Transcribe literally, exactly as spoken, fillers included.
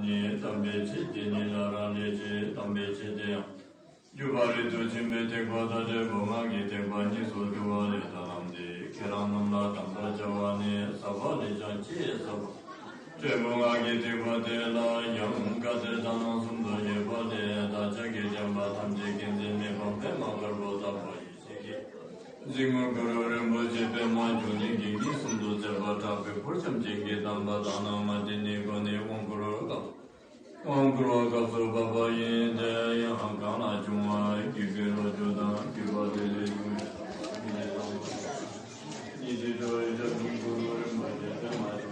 ཉིད་དམ་པའི་ཆོས་དེ་ཉིད་ལ་རག་ལས་ཀྱི་དམ་པའི་ཆོས་དེ་ཡང་། རྒྱུ་བ་རེ་དུ་ཕྱིན་པའི་ཐེག་པ་དང་འབྲས་བུ་སྔགས་ཀྱི་ཐེག་པ་གཉིས་སུ་འདུ་བ་ལས་ད་ལམ་འདི་ཁྱེད་རང་རྣམས་ལ་དམ་པར་བྱ་བ་ནི། ཟབ་པ་ལས་ཀྱང་ཆེས་ཟབ་པ། འབྲས་བུ་སྔགས་ཀྱི་ཐེག་པ་དེ་ལ་ཡང་བཀའ་གཏེར་དག་སྣང་གསུམ་དུ་བཤད་པ་ལས། བདག་ཅག་གི་བསྟན་པ་ཐམས་ཅད་ཀུན་གཟིགས་མི་ཕམ་པདྨ་དཀར་པོ་ལྟ་བུ་ཡེ་ཤེས་ཀྱི་གཟིགས་མོ་གུ་རུ་རིན་པོ་ཆེ་པདྨ་འབྱུང་གནས་ཀྱིས་གཉིས་གསུམ་དུ་མཛད་པ་དྲག་པོའི་ཕུར་ཁྱམས་ཅན་གྱི་གདམས་པ་དག་སྣང་མ་བསྟན་ནས་གོ་ནས་དབང་བསྐུར་བ་སྐབས། དབང་བསྐུར་བ་སྐབས་སུ་བབས་པ་ཡིན་ཏེ། ཡང་གང་ལ་བྱུང་བ་བརྒྱུད་པའི་ལོ་རྒྱུས་དང་བརྒྱུད་པ་དེ་ལས་བྱུང་བའི་ཉིད་དུ་ཞབས་དྲུང་གུ་རུ་རིན་པོ་ཆེ་པདྨ་